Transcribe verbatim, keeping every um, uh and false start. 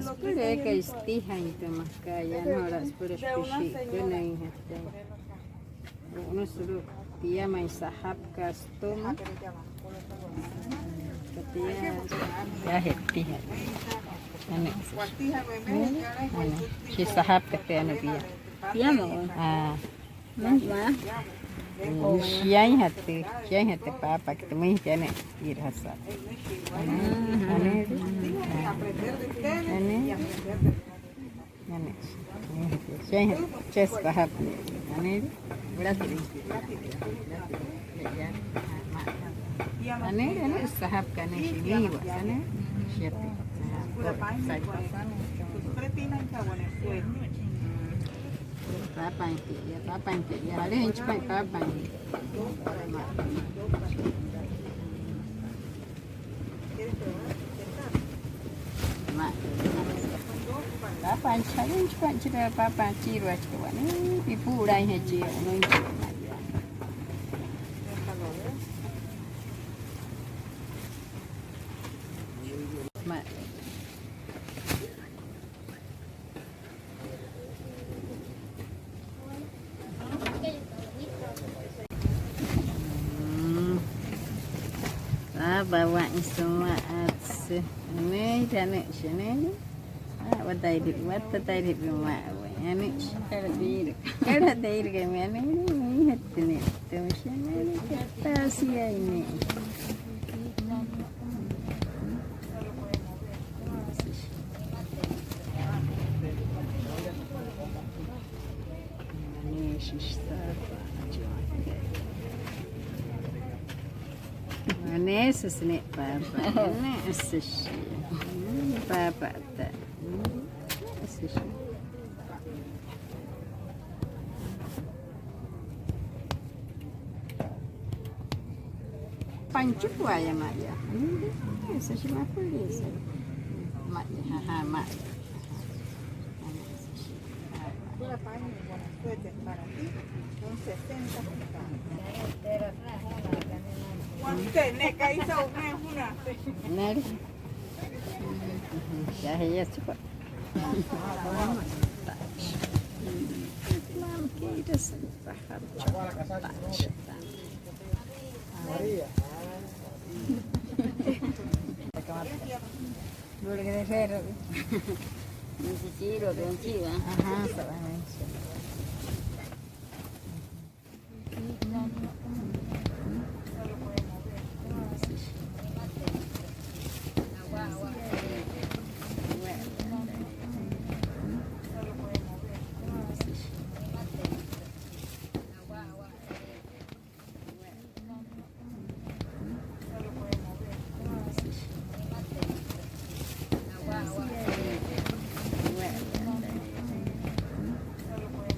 Süpüla eekai sütüjaain tü makat yaa, nnojoraat süpüla süpüshii ekünüinjatüin. O'unüsü sulu'u pia ma'i sajapükat sütüma. Yaa, sütüjaain. Ane. Ane. Shia sajapükat tü, ane, pia. Pia ma'i. Aa. Shiainjatü, shiainjatü paapaakat, müinjatü ane, irajasa. Ane, ane, ane, ane, shiainjatü, chesü pajapü, ane, ane, ane, sajapü, ane, shiniiwa, ane, shiatü. Paapaain tia, paapaain tia, ale'e nütchi paa'in paapaain. Paapaain, ale'e nütchi paa'in chira, paapaain chiiruachika wane, pipu'ulaainje chia, nütchi paa'in. Paapa, waa'in süma'atsü. Aneeirü, aneeshi, aneeirü. Aa, watatairü, watatairü ma'i. Aneeshi. Kala teirü. Kala teirü, aneeirü. Müinjatü ne'e. Tü müshi, aneeirü. Tü asiain ne'e. Aneesü süne'e paapa. Aneesü shia. Paapa ta. Aneesü shia. Panchukuaya maya. Ese sí me acuerdo. Maya, ajá, maya. Una paña con suéter para ti, un sesenta centavos. Nari. Ya, ya, chico. Mami, ¿qué irás a bajar? Porque de ferro. Necesito, consiga. Ajá, se va a mencionar.